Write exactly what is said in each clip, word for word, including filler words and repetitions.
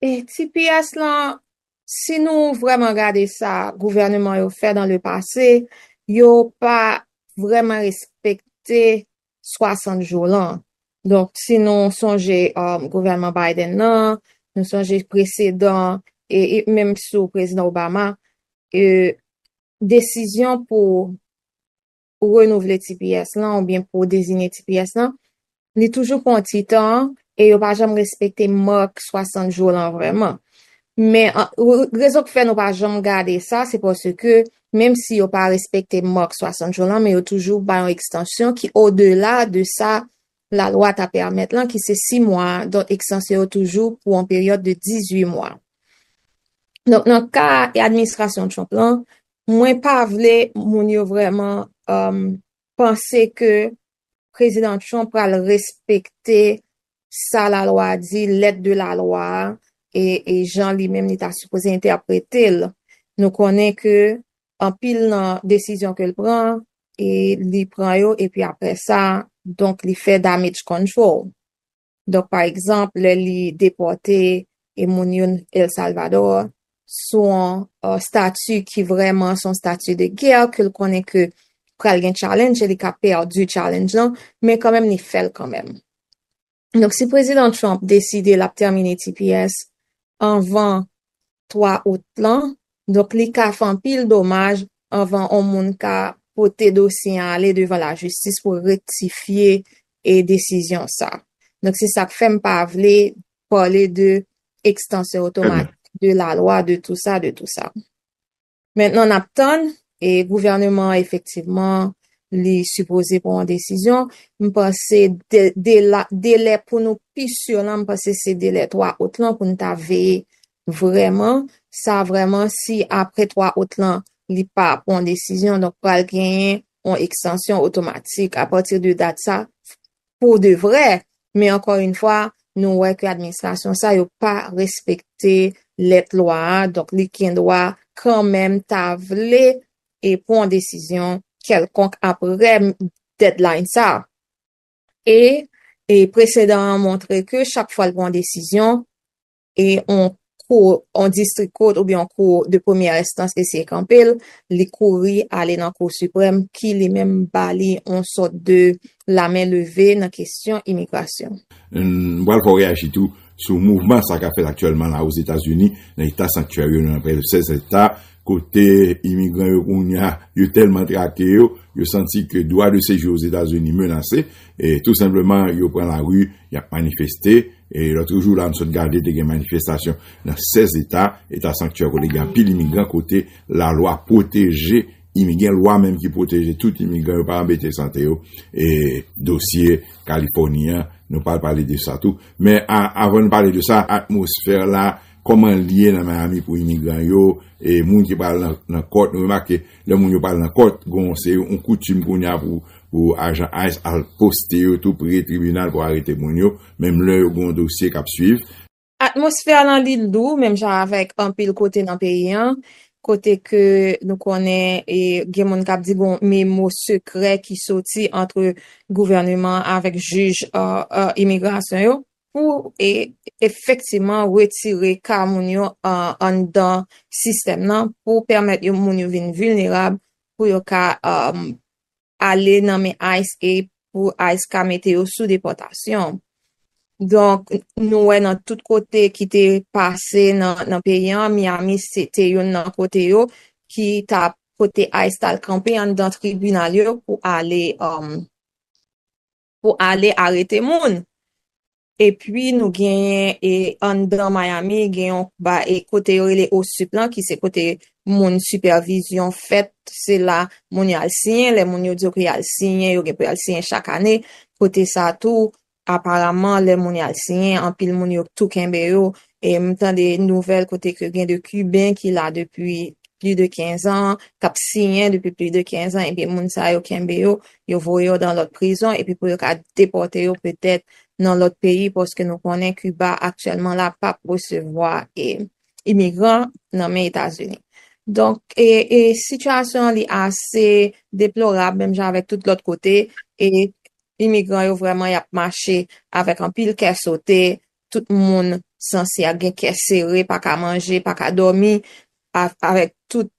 E T P S lan, si nou vrèman gade sa gouvènman yo fè dans le passé, yo pa vrèman respekte swasant jou lan. Donk, si nou sonje um, gouvènman Biden nan, nou sonje presedan, e, e menm sou prezidan Obama, e, desizyon pou renouvle T P S lan oubyen pou deziye T P S lan, li toujou pran ti tan e yo pa janm respekte mak swasant jou lan vrèman. Men an- w- rezon ki fè nou pa janm gade sa, se paske menm si yo pa respekte mak swasant jou lan, men yo toujou bay yon ekstansyon ki odela de sa lalwa ta pèmèt lan, ki se sis mwa, donk ekstansyon yo toujou pou yon peryòd de dizuit mwa. Donk, nan ka administrasyon Trump lan, mwen pa vle moun yo vrèman um, panse ke prezidan Trump pral respekte sa lalwa di, lèt de lalwa a, e, e jan li menm li ta sipoze entèprete l. Nou konnen ke anpil nan desizyon ke l pran, e li pran yo, epi apre sa, donk li fè damage control. Donk, pa egzanp, lè li depòte e moun yo El Salvador sou yon uh, stati ki vrèman se yon stati de gè, ke l konnen ke pral gen challenge, e li ka pèdi challenge lan, men kanmenm li fè l kanmenm. Donk, si prezidan Trump deside l ap tèmine T P S anvan twa out lan, donk li ka fè anpil domaj anvan yon moun ka pote dosye a ale devan lajistis pou rektifye e desizyon sa. Donk, se sa k fè m pa vle pale de ekstansyon otomatik de lalwa, de tou sa, de tou sa. Mentnan, n ap tann, e gouvènman an, efektivman, li sipoze pran yon desizyon. M panse de, de la, delè pou nou pi si lan, m panse se delè twa out lan pou nou ta veye vrèman. Sa vrèman, si apre twa out lan, li pa pran desizyon, donk pral genyen yon ekstansyon otomatik apati de dat sa pou de vrè. Men ankò yon fwa, nou wè ke administrasyon sa yo pa respekte lèt lwa a, donk li gen dwa kanmenm ta vle e pran desizyon kèlkonk apre deadline sa. E, e presedan an montre ke chak fwa l pran desizyon, e on kou, on distrik kot oubyen on kou de premyè enstans eseye kanpe l, li kouri ale nan kou siprèm ki li menm ba li on sòt de lamen leve nan kesyon imigrasyon. M pral fè w reyaji tou sou mouvman sa k ap fèt aktyèlman la Ozetazini, nan eta sanktyè yo, nan prè de sèz eta, kote imigran yo kounye a, yo tèlman trake yo, yo santi ke dwa de sejou Ozetazini menase, e tou senpleman, yo pran lari, y ap manifeste, e lòt jou la, m sot gade, te gen manifestasyon nan sèz eta, eta sanktyè kote gen anpil imigran, kote lalwa pwoteje imigran, lwa menm ki pwoteje tout imigran yo pa anbete sante yo, e dosye Kalifòni an, nou pral pale de sa tou. Men a, avan nou pale de sa, atmosfè la, kòman l ye nan Miami pou imigran yo, e moun ki pral nan, nan kòt, nou remake, lè moun yo pral nan kòt, gon se yon koutim kounye a pou, pou ajan ice al poste yo tou pre tribinal pou arete moun yo, menm lè yo gon dosye k ap swiv. Atmosfè lan li lou, menm jan avèk anpil kote nan peyi an, kote ke nou konnen e, gen moun k ap di gon memo sekrè ki soti antre gouvènman avèk jij uh, uh, imigrasyon yo pou e, efektivman retire ka moun yo uh, anndan sistèm nan pou pèmèt yo moun yo vin vilnerab pou yo ka um, ale nan men ice e pou ice ka mete yo sou depòtasyon. Donk, nou wè nan tout kote ki te pase nan, nan peyi an, Miami se te youn nan kote yo ki ta pote ice t al kanpe anndan tribinal yo pou ale um, pou ale arete moun. Epi nou genyen e anndan Miami, gen yon ba e kote yo rele osip lan, ki se kote moun sipèvizyon fèt, se la moun yo al siyen, lè moun yo di yo ke y al siyen, yo gen pou y al siyen chak ane, kote sa tou, aparaman, lè moun yo al siyen, anpil moun yo tou kenbe yo, e m tande nouvèl kote ke gen de Kiben ki la depi plis de kenz an, k ap siyen depi plis de kenz an, epi moun sa yo kenbe yo, yo voye yo nan lòt prizon, epi pou yo ka depòte yo petèt nan lòt peyi, paske nou konnen Kiba aktyèlman la p ap resevwa e, imigran nan men Etazini. Donk, e, e sitiyasyon an li ase deplorab, menm jan avèk tout lòt kote, e imigran yo vrèman y ap mache avèk anpil kè sote, tout moun sanse a gen kè sere, pa ka manje, pa ka dòmi, a- avèk tout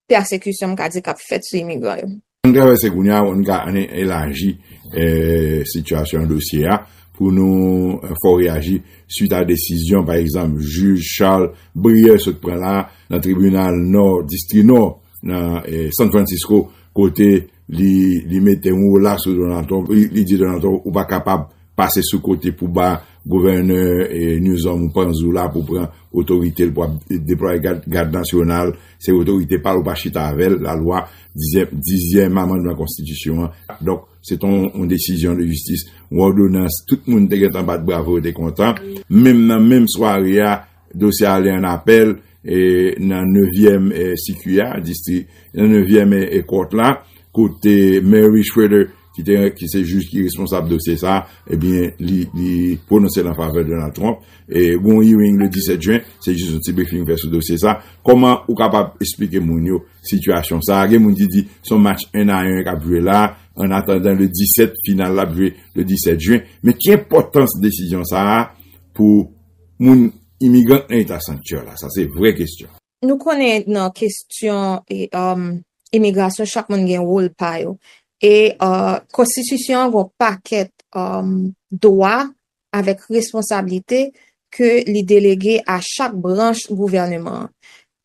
pèsekisyon m ka di k ap fèt sou imigran yo. Ann travèse kounye a, ann ka ann elaji eh, sitiyasyon dosye a pou nou eh, fè w reyaji swit a desizyon, pa egzanp, jij Charles Brière sot pran la nan tribinal nò, distri nò, nan eh, San Francisco, kote li, li mete yon wola sou Donald Trump. Li, li di Donald Trump, ou pa kapab pase sou kote pou ba gouvènè eh, Newsom ou panzou la pou pran otorite l pou ap deplwaye gad, gad nasyonal. Se otorite pa l, ou pa chita avè l. Lalwa, dizyèm, dizyèm amannman konstitisyon an. Donk, se t on, on desizyon de jistis, yon òdonans. Tout moun te gentan bat bravo, yo te kontan. Menm nan menm sware a, dosye a ale an apèl e nan nevyèm eh, sikui a, distri, nan nevyèm eh, eh, kòt la, kote Mary Schroeder, ki te ki se jij ki responsab dosye sa, ebyen, li, li pwononse l an favè Donald Trump. E gon hearing le disèt jen, se jis yon ti briefing fè sou dosye sa. Kòman ou kapab esplike moun yo sitiyasyon sa? Gen moun ki di se yon match en a en k ap jwe la, an atandan le disèt, final la ap jwe le disèt jen. Men ki enpòtans desizyon sa a pou moun imigran nan eta sanktyè la? Sa se vrè kesyon. Nou konnen nan kesyon e, um, imigrasyon, chak moun gen wòl pa yo. E uh, konstitisyon an gen yon pakèt um, dwa avèk responsablite ke li delege a chak branch gouvèneman an.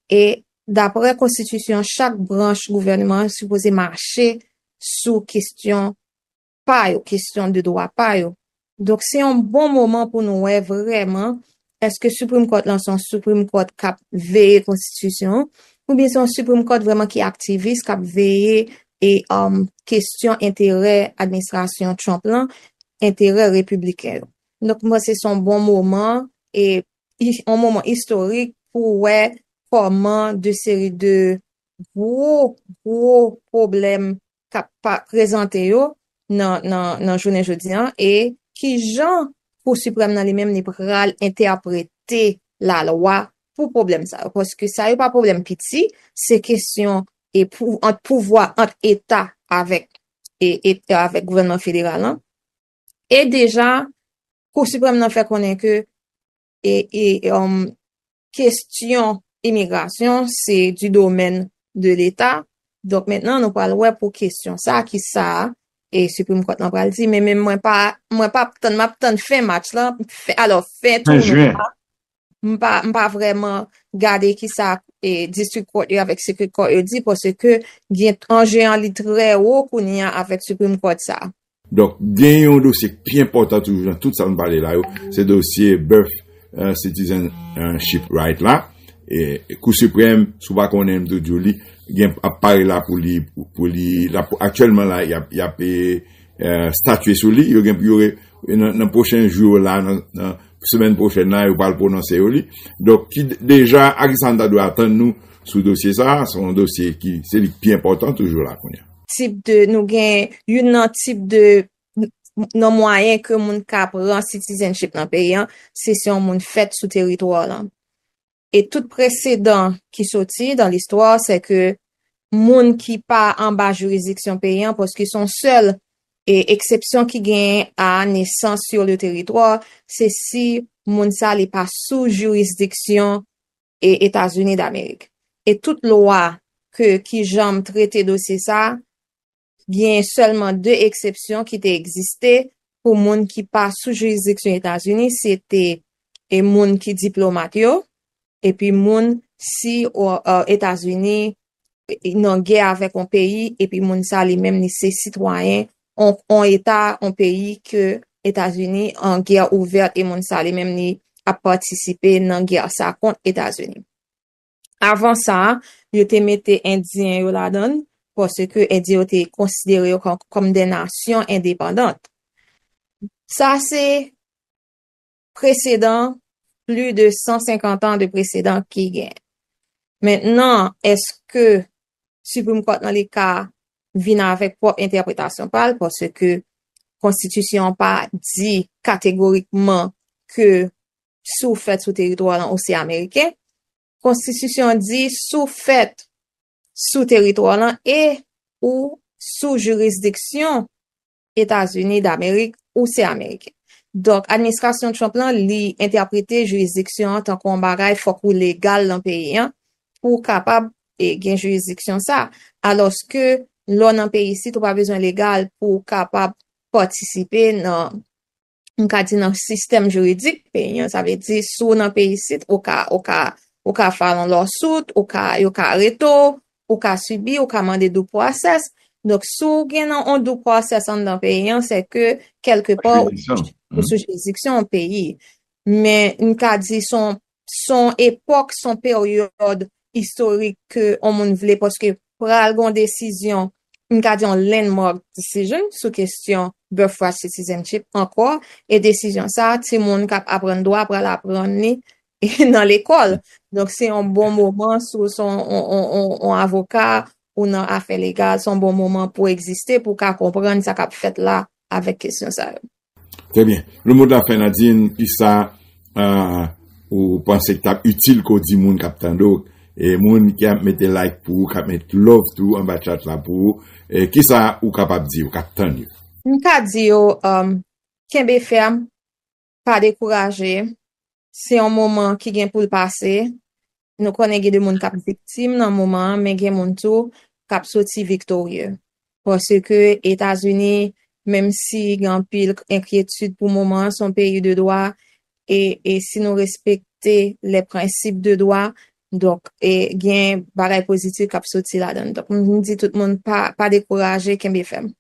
E daprè konstitisyon, chak branch gouvèneman an sipoze mache sou kesyon pa yo, kesyon de dwa pa yo. Donk, se yon bon moman pou nou wè vrèman èske Supreme Court lan se yon Supreme Court k ap veye konstitisyon an, oubyen se yon Supreme Court vrèman ki aktivis, k ap veye e um, kesyon enterè administrasyon Trump lan, enterè repibliken yo. Donk, m panse se yon bon moman e yon moman istorik pou wè kòman de seri de gwo, gwo pwoblèm k ap prezante yo nan, nan, nan jounen jodi an e kijan Kou Siprèm nan li menm li pral entèprete lalwa pou pwoblèm sa yo. Paske sa yo pa pwoblèm piti, se kesyon e pou, ant pouvwa, ant eta avèk, e, e, avèk gouvènman federal lan. E deja, Kou Siprèm nan fè konnen ke e, e, um, kesyon imigrasyon, se du domaine de l'État. Donk, mentnan, nou pral wè pou kesyon sa, ki sa e Supreme Court lan pral di. Men, men mwen pa, mwen pa ap tann, m ap tann fen match lan, fen, alò, fen tournoi la. M pa, m pa vrèman gade ki sa e, District Court yo avèk Circuit Court yo di, paske anje an li trè wo kounye a avèk Supreme Court sa. Donk, gen yon dosye ki pi enpòtan toujou nan tout sa nou pale la yo, se dosye Buff eh, Citizenship Right la. E, Kou Siprèm, si w pa konnen, m tou di w li, gen ap pare la pou li, pou li, la, pou, aktyèlman la, y ap, y ap e, eh, statye sou li, yo gen pou yo re, nan, nan pwochen jou yo la, nan, nan semèn pwochèn la, yo pral pwononse yo li. Donk, ki deja, a ki sa n ta dwe atann nou sou dosye sa, se yon dosye ki, se li ki pi enpòtan toujou la kounye a. Tip de, nou gen youn nan tip de, nan mwayen ke moun ka pran citizenship nan peyi an, se si yon moun fèt sou teritwa w lan. E tout presedan ki soti dan listwa, se ke moun ki pa anba jirisdiksyon peyi an, paske se yon sèl e eksepsyon ki genyen a nesans sur le teritwa, se si moun sa li pa sou jirisdiksyon e Etazini Damerik. E tout lwa ke ki janm trete dosye sa, gen sèlman de eksepsyon ki te egziste pou moun ki pa sou jirisdiksyon Etazini, se te e moun ki diplomat yo, epi moun si o- o- Etazini nan gè avèk yon peyi, epi moun sa li menm li se sitwayen on, on eta, on peyi ke Etazini an gè ouvèt, e moun sa li menm li ap patisipe nan gè sa kont Etazini. Avan sa, yo te mete Endyen yo ladan l, paske Endyen yo te konsidere yo kòm, kòm de nasyon endepandant. Sa se presedan, plis de san senkant an de presedan ki gen. Mentnan, èske Supreme Court nan li ka vin avèk pwòp entèpretasyon pa l, paske konstitisyon an pa di kategorikman ke si w fèt sou teritwa lan ou se ameriken. Konstitisyon an di si w fèt sou teritwa lan e ou sou jirisdiksyon Etazini Damerik, ou se ameriken. Donk, administrasyon Trump lan, li entèprete jiridiksyon an tankou yon bagay fòk ou legal nan peyi an pou w kapab e, gen jiridiksyon sa. Alòske, lè w nan peyi isit, ou pa bezwen legal pou w kapab patisipe nan, m ka di, nan sistèm jiridik peyi an. Sa vle di, si w nan peyi isit, ou ka, ou ka, ou ka file yon lawsuit, ou ka, yo ka arete w, ou ka sibi, ou ka mande due process. Donk, si w gen nan yon due process anndan peyi an, se ke kèlkepa ou sou jiridiksyon yon peyi. Men, m ka di, se yon, se yon epòk, se yon peryòd istorik ke yon moun vle, paske pral gen yon desizyon, m ka di yon landmark decision sou kesyon birthright citizenship ankò, e desizyon sa, timoun k ap aprann dwa pral aprann li nan lekòl. Donk, se yon bon moman si w se yon, yon, yon, yon, yon avoka ou nan afè legal, se yon bon moman pou w egziste, pou w ka konprann sa k ap fèt la avèk kesyon sa yo. Trè byen. Le mot de la fin, Nadine, kisa uh, ou panse ki t ap itil ke w di moun k ap tande w, e moun ki ap mete like pou ou, k ap mete love tou anba chat la pou ou, e kisa ou kapab di yo k ap tann yo? M ka di yo, um, kenbe fèm, pa dekouraje. Se yon moman ki gen pou l pase. Nou konnen gen de moun k ap viktim nan moman an, men gen moun tou k ap soti viktorye. Paske Etazini, menm si gen anpil enkyetid pou moman an, se yon peyi de dwa, e, e si nou respekte les principes de droit, donk, e gen bagay pozitif k ap soti ladan l. Donk, m di tout moun pa, pa dekouraje, kenbe fèm.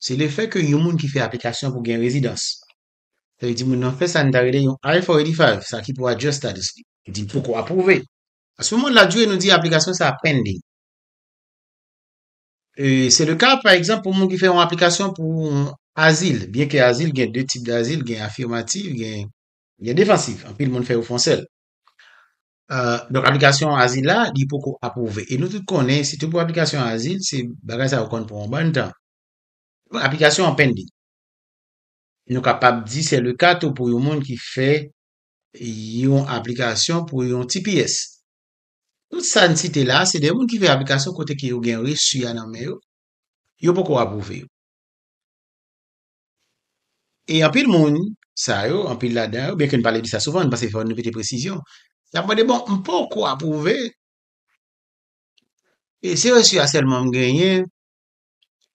Se lefè ke yon moun ki fè aplikasyon pou gen rezidans. Sa vle di moun nan fè sa n ta rele yon I four eighty-five, sa ki pou adjust status li. Li di l poko apwouve. A se moman la, nou di aplikasyon sa pending. E se le ka, pa egzanp, pou moun ki fè yon aplikasyon pou yon azil, byen ke azil gen de tip dazil, gen afimatif, gen, gen defansif. Anpil moun fè yo fè yon sèl. Uh, donk, aplikasyon azil la, li poko apwouve. E nou tout konnen, sitou pou aplikasyon azil, se bagay sa yo konn pou yon bann tan. Aplikasyon an pending. Nou kapab di se le ka tou pou yon moun ki fè yon aplikasyon pou yon T P S. Tout sa n site la, se de moun ki fè aplikasyon kote ke yo gen resi a nan men yo, yo poko apwouve yo. E anpil moun, sa yo, anpil ladan yo, byen ke n pale de sa souvan, n pase fò nou mete presizyon. Y ap mande, bon, m poko apwouve, e se resi a sèlman m genyen,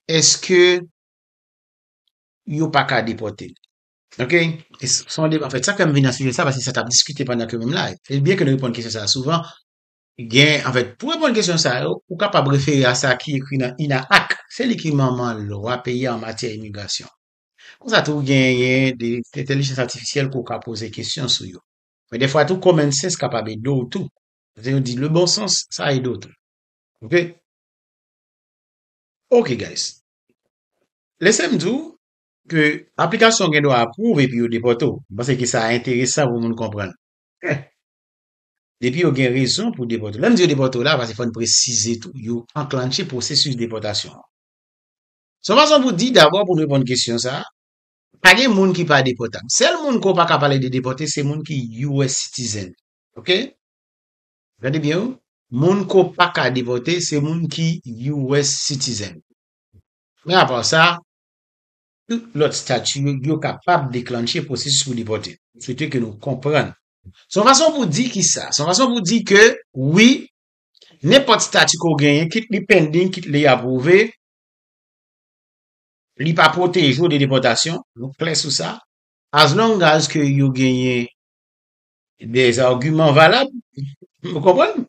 èske yo pa ka depòte l? Oke? E s- se yon deba, anfèt, sa k fè m vin nan sijè sa, paske sa t ap diskite pandan ke menm la. E byen ke nou reponn kesyon sa a souvan, gen, anfèt, pou reponn kesyon sa yo, ou kapab refere a sa ki ekri nan INAH. Se li ki manman lwa peyi a an matyè imigrasyon. Konsa tou, genyen de entèlijans atifisyèl ke w ka poze kesyon sou yo. Men defwa tou, common sense kapab ede w tou. Sa yo di le bon sens, sa ede w tou. Oke? Oke, guys. Lese m di w ke aplikasyon gen dwa apwouve epi yo depòte w. M panse ke sa enteresan pou moun konprann. Eh. Depi yo gen rezon pou depòte w. Lè m di yo depòte w la, paske fò n presize tou, yo anklanche pwosesis depòtasyon an. Se yon fason pou di, dabò, pou n reponn kesyon sa a, pa gen moun ki pa depòtab. Sèl moun ke w pa ka pale de depòte, se moun ki U S citizen. Oke? Gade byen, wi. Moun ke w pa ka depòte, se moun ki U S citizen. Men apa sa, tout lòt stati yo, yo kapab deklanche pwosesis pou depòte. M swete ke nou konprann. Se yon fason pou di kisa? Se yon fason pou di ke, wi, nenpòt stati ke w genyen, kit li pending, kit li apwouve, li pa pwoteje w de depòtasyon, nou klè sou sa. As long as ke yo genyen des arguments valables, ou konprann?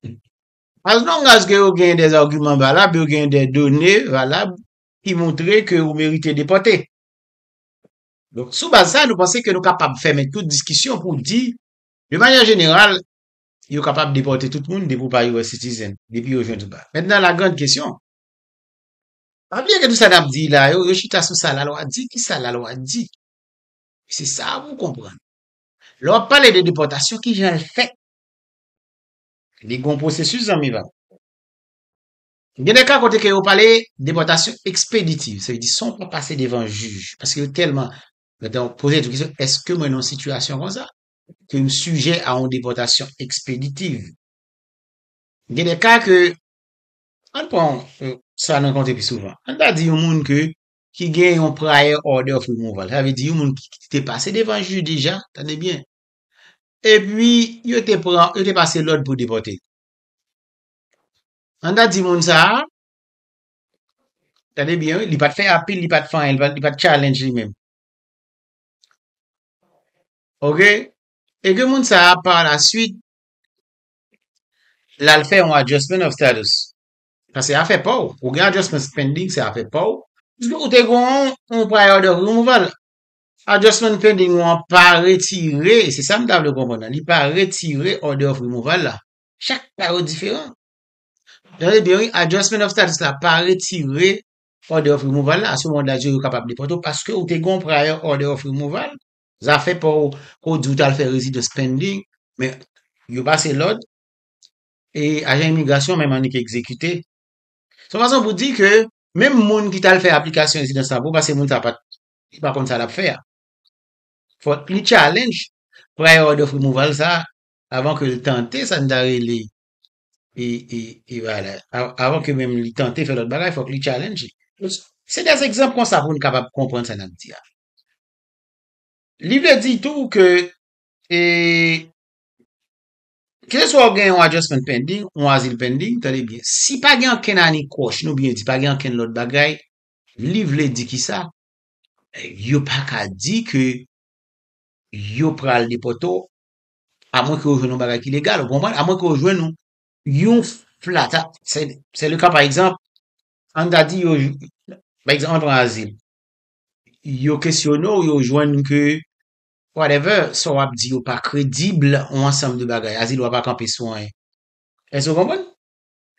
As long as ke yo genyen des arguments valables, yo genyen des données valables ki montre ke ou merite depòte. Donk, sou baz sa, nou panse ke nou kapab fèmen tout diskisyon pou di, de manyè jeneral, yo kapab depòte tout moun depi w pa U S citizen, depi yo jwenn tout bagay. Mentnan, la grande question, pa bliye ke tout sa n ap di la, yo, yo chita sou sa lalwa di, ki sa lalwa di. Se sa pou w konprann. Lè w ap pale de depòtasyon, ki jan l fèt? Li gen yon pwosesis, zanmi pa m. Gen de ka kote ke yo pale depòtasyon ekspeditiv, sa vle di san w pa pase devan jij, paske yo tèlman gentan poze tou kesyon, èske mwen nan yon sitiyasyon konsa ke m sijè a yon depòtasyon ekspeditiv? Gen de ka ke, ann pran, euh, sa n rankontre pi souvan. Ann ta di yon moun ke ki gen yon prior order of removal. Sa vle di yon moun ki, ki te pase devan jij deja, tande byen. Epi, yo te pran, yo te pase lòd pou depòte l. Ann ta di moun sa a, tande byen, wi, li pa t fè apil, li pa t fè anyen, li pa t, li pa t challenge li menm. Oke? E ke moun sa a, pa la swit, l al fè yon adjustment of status. Sa se afè pa w. Ou gen adjustment pending, se afè pa w. Piske ou te gen yon, yon prior order of removal. Adjustment pending ou an pa retire, se sa m ta vle w konprann nan. Li pa retire order of removal la. Chak ka yo diferan. Tande byen, wi, adjustment of status la pa retire order of removal la. A se moman la, yo kapab depòte w paske ou te gen yon prior order of removal. Zafè pa w, ke w di w t al fè rezidans pending, men yo pase lòd, e ajan imigrasyon menm annik egzekite. Se yon fason pou di ke menm moun ki t al fè aplikasyon rezidans la pou, paske moun sa pa t, li pa konn sa l ap fè a. Fòk li challenge prior order of removal sa, avan ke l tante sa n ta rele, e, e, e vwala. A-, avan ke menm li tante fè lòt bagay, fòk li challenge. Se de egzanp konsa pou n kapab konprann sa n ap di a. Li vle di tou ke, e, keseswa w gen yon adjustment pending, yon azil pending, tande byen, si pa gen ankenn annik kwoch nou, byen di, pa gen ankenn lòt bagay, li vle di ki sa? Yo pa ka di ke yo pral depòte w, amwen ke yo jwenn yon bagay ki legal, ou konprann? Amwen ke yo jwenn yon, yon flat, se, se le ka, pa egzanp, ann ta di yo, pa egzanp, ann pran azil. Yo kesyone w, yo jwenn ke, whatever, sa w ap di yo pa kredib, yon ansanm de bagay, azil ou a pa kanpe sou anyen. Èske w konprann?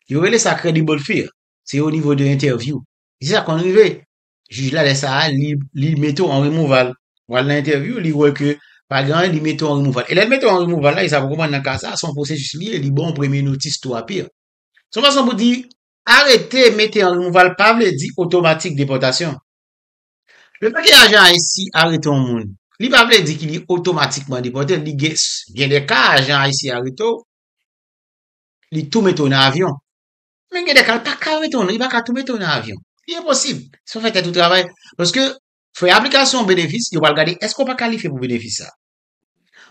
Yo rele sa credible fear. Se o nivo de entèvyou. E se sa k konn rive. Jij la, lè sa a, li, li mete w an removal. Ou al nan entèvyou, li wè ke pa gen anyen, li mete w an removal. E lè l mete w an removal la, e sa pou konprann nan ka sa, se yon pwosesis li ye, li ba w yon premye notis tou apye. Se yon fason pou di, arete mete an removal pa vle di otomatik depòtasyon. Le fè ke ajan I C E arete yon moun, li pa vle di ki li otomatikman depòte, li gen, gen de ka ajan I C E arete w, li tou mete w nan avyon. Men gen de ka, li pa ka mete w, li pa ka tou mete w nan avyon. Li enposib. Se w fè tèt ou travay. Paske fè aplikasyon benefis, yo pral gade èske w pa kalifye pou benefis sa.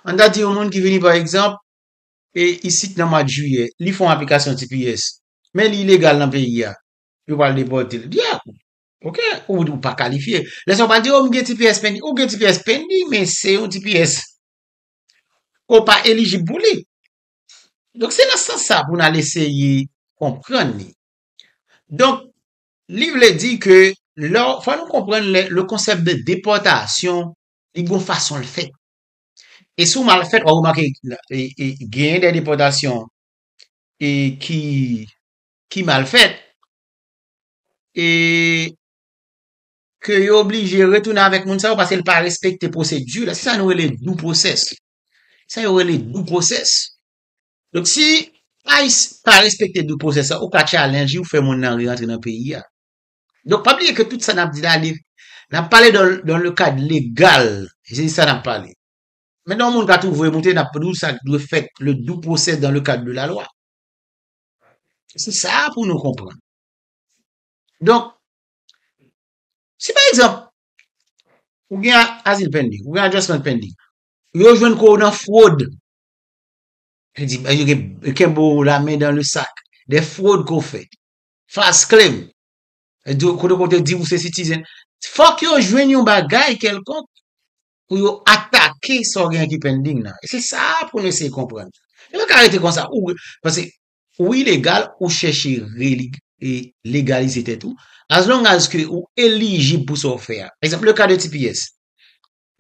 Ann ta di yon moun ki vini, pa egzanp, e isit nan mwa jiyè, li fè yon aplikasyon T P S, men li ilegal nan peyi a, yo pral depòte l. Dyak, oke, ou, ou pa kalifye. Lè sa w pral di, o, m gen T P S pending, ou gen T P S pending, men se yon T P S ke w pa elijib pou li. Donk, se nan sans sa pou n al eseye konprann li. Donk, li vle di ke lè, fò nou konprann le, le konsèp de depòtasyon, li gon fason l fèt. E si w mal fèt, w a remake, e, e, genyen de depòtasyon, e, ki, ki mal fèt, e, ke yo oblije retounen avèk moun sa yo paske l pa respekte pwosedi la. Se sa nou rele due process. Sa yo rele due process. Donk, si I C E pa respekte due process la, ou ka challenge, ou fè moun nan re-rantre nan peyi a. Donk, pa bliye ke tout sa n ap di la, li, n ap pale dans, dans le cadre légal. Se sa n ap pale. Mentnan, yon moun ka tou voye moute, n ap di w sa dwe fèt, le due process dans le cadre de la loi. Se sa pou nou konprann. Donk, si pa egzanp, ou gen a-, azil pending, ou gen adjustment pending, yo jwenn ke w nan fwod. Yo di, yo gen, yo kenbe w la men dan le sak. De fwod ke w fè. False claim. Yo di, kote, kote di ou se citizen. Fòk yo jwenn yon bagay kèlkonk pou yo atake sa w gen ki pending nan. E se sa pou nou eseye konprann. Yo pa ka rete konsa. Ou, paske ou ilegal, ou chèche reli-, e legalize tèt ou. As long as ke ou elijib pou sa w fè a. Egzanp, le ka de T P S.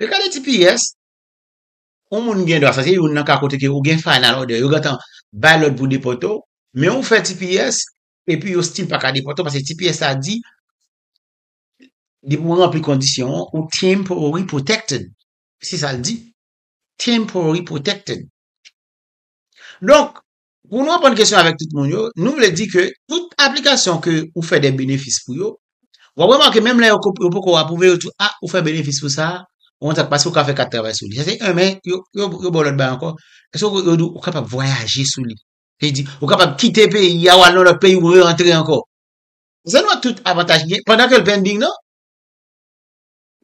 Le ka de T P S, yon moun gen dwa, sa se youn nan ka kote ke ou gen final order, yo gentan bay lòd pou depòte w, men ou fè T P S, epi yo still pa ka depòte w, paske T P S la di, depi w ranpli kondisyon an, ou temporary protected. Se sa l di. Temporary protected. Donk, pou nou reponn kesyon avèk tout moun yo, nou vle di ke tout aplikasyon ke ou fè de benefis pou yo, w ap remake menm lè yo ko-, yo poko apwouve, yo di w, a, ou fè benefis pou sa, ou konn sa k pase, ou ka fè kat travay sou li. Sa se en, men yo, yo, yo ba w lòt bagay ankò. Èske yo, yo di w ou kapab vwayaje sou li? Se di, ou kapab kite peyi a, w al nan lòt peyi, ou re-rantre ankò. Se nou tout avantaj gen, pandan ke l pending, non?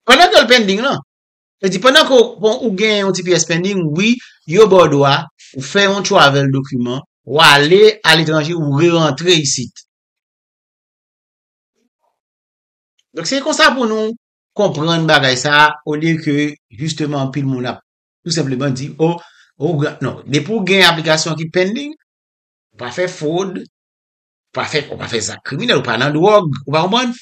Pandan ke l pending lan, e di, pandan ke w, bon, ou gen yon T P S pending, wi, yo ba w dwa, ou fè yon travel dokiman, ou ale aletranje, ou re-rantre isit. Donk, se konsa pou nou konprann bagay sa a, olye ke, jisteman, anpil moun ap tou senpleman di, o, o, non, depi w gen aplikasyon ki pending, ou pa fè fwod, ou pa fè, ou pa fè zak kriminèl, ou pa nan dwòg, ou pa konprann?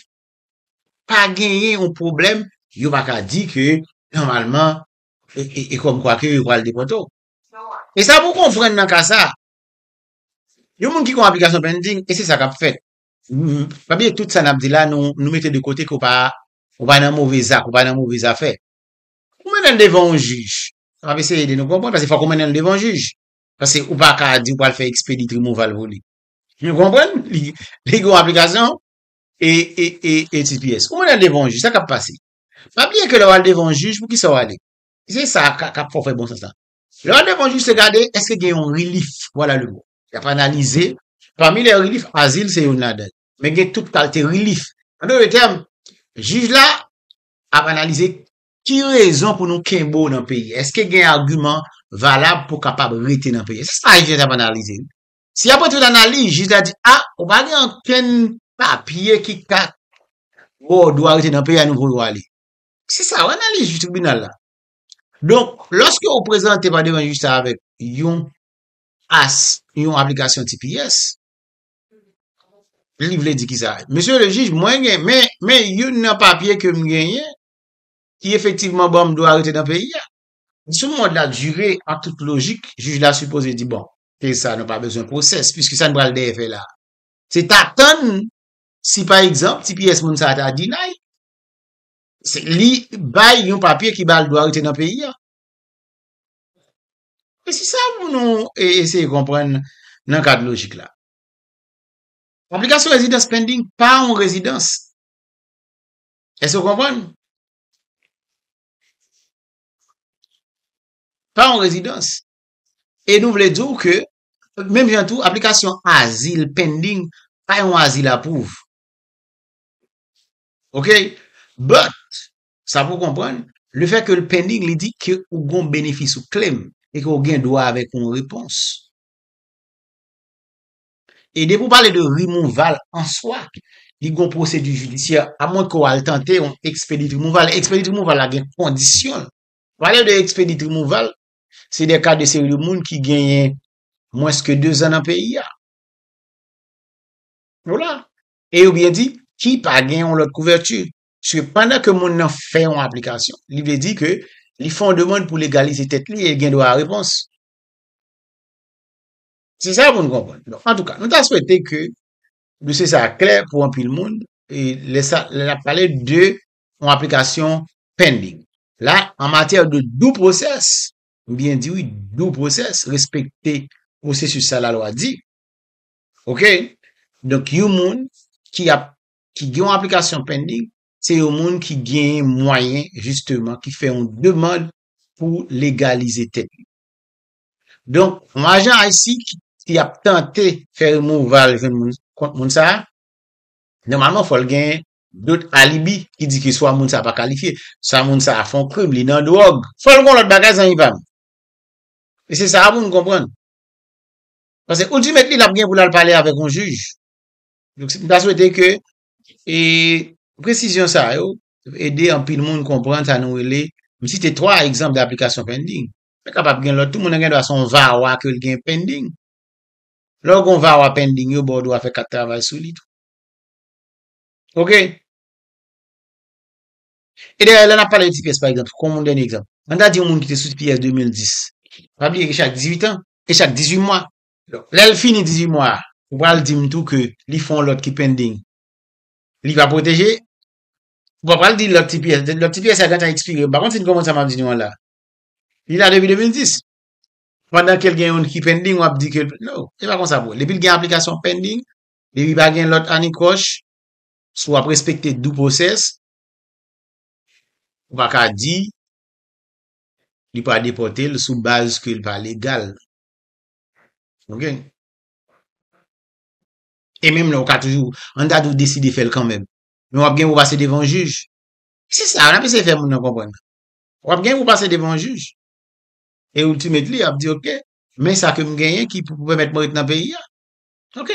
Pa genyen yon pwoblèm, yo pa ka di ke, nòmalman, e, e, e kòmkwa ke yo pral depòte w. E sa pou konprann nan ka sa, yon moun ki gen yon aplikasyon pending, e se sa k ap fèt. M, pa bliye tout sa n ap di la, nou, nou mete de kote ke w pa, w pa nan move zak, w pa nan move zafè. Ou mennen l devan yon jij. M ap eseye ede nou konprann, paske fòk ou mennen l devan yon jij. Paske ou pa ka di ou pral fè expedite removal pou li. Nou konprann? Li, li gen yon aplikasyon e, e, e, e T P S. Ou mennen l devan yon jij, sa k ap pase? Pa bliye ke lè w al devan yon jij, pou ki sa w ale? Se sa k, k ap fè w fè bon sans lan. Lè w al devan yon jij, se gade, èske gen yon rilif? Vwala le mo. Y ap analize. Pami lè rilif, azil se youn ladan. Men gen tout kalte rilif. An dote tèm, jij la ap analize ki rezon pou nou kenbe w nan peyi. Èske gen agiman valab pou w kapab rete nan peyi? Se sa jij la ap analize. Si apre tout analiz, jij la di, a, ou pa gen okenn papye ki ka ba w dwa rete nan peyi a, nou voye w ale. Se sa, w analiz tribinal la. Donk, lòske w prezante pa devan jij sa avèk yon as, yon aplikasyon T P S, li vle di ki sa? Mesye le jij, mwen gen, men, men youn nan papye ke m genyen, ki efektivman ban m dwa rete nan peyi a. Sou mond la dire, an tout lojik, jij la sipoze di, bon, ke sa, nou pa bezwen pwosès, piske sa n pral dèyè fè la. Se ta tann si, pa egzanp, T P S moun sa a ta deny, se li bay yon papye ki ba l dwa rete nan peyi a. E se sa pou nou e, eseye konprann nan kad lojik la. Aplikasyon rezidans pending pa yon rezidans. Èske w konprann? Pa yon rezidans. E nou vle di w ke, menm jan tou, aplikasyon azil pending pa yon azil apwouv. Ok? But, sa pou w konprann, le fè ke l pending, li di ke ou gon benefis ou claim e ke w gen dwa avèk yon repons. E depi w pale de removal an swa, li gon pwosedi jidisyè, amwen ke w al tante yon expedite removal. Expedite removal la gen kondisyon l. Pale de expedite removal, se de ka de seri de moun ki genyen mwens ke de zan nan peyi a. Vwala. E yo byen di, ki pa gen yon lòt kouvèti. Paske pandan ke moun nan fè yon aplikasyon, li vle di ke li fè yon demann pou legalize tèt li e li gen dwa a repons. Se sa pou nou konprann. Donk, antouka, nou ta swete ke dosye sa a klè pou anpil moun, e lè sa, lè n ap pale de yon aplikasyon pending. La, an matyè de due process, m byen di wi, due process, respekte pwosesis sa lalwa di. Ok? Donk, yon moun ki ap, ki gen yon aplikasyon pending, se yon moun ki gen mwayen, jisteman, ki fè yon demann pou legalize tèt li. Donk, yon ajan I C ki, ki ap tante fè removal jwenn moun, kont moun sa a, nòmalman, fò l gen dòt alibi ki di ke swa moun sa a pa kalifye, swa moun sa a fè yon krim, li nan dwòg. Fò l gen yon lòt bagay, zanmi pa m. E se sa a pou nou konprann. Paske ultimately, l ap gen pou l al pale avèk yon jij. Donk, m ta swete ke, e, presizyon sa yo ede anpil moun konprann sa nou rele, m site twa egzanp de aplikasyon pending. Men kapab gen lòt tou, moun nan gen dwa se yon VAWA ke l gen pending. Lè w gen yon VAWA pending, yo ba w dwa fè kat travay sou li tou. Ok? E dayè, lè n ap pale de T P S, pa egzanp, kon yon dènye egzanp. Ann ta di yon moun ki te sou T P S de mil dis. Pa bliye ke chak dizuit an, e chak dizuit mwa. Donk, lè l fini dizuit mwa a, ou pral di m tou ke li fè yon lòt ki pending. Li pa pwoteje. Ou pa pral di lòt T P S. Lòt T P S la gentan ekspire. M pa konn si n konprann sa m ap di nou an la. Li la depi de mil dis. Pandan ke l gen youn ki pending, w ap di ke l, no, se pa konsa pou. Depi l gen aplikasyon pending, depi pa gen lòt anekòch, si w ap respekte due process, ou pa ka di li pral depòte l sou baz ke l pa legal. Ok? E menm lè w ka toujou, ann ta di w deside fè l kanmenm. Men w ap gen pou pase devan yon jij. Se sa, n ap eseye fè moun nan konprann. W ap gen pou pase devan yon jij. E ultimately, y ap di, "Ok, men sa ke m genyen ki pou pèmèt mwen ret nan peyi a." Ok.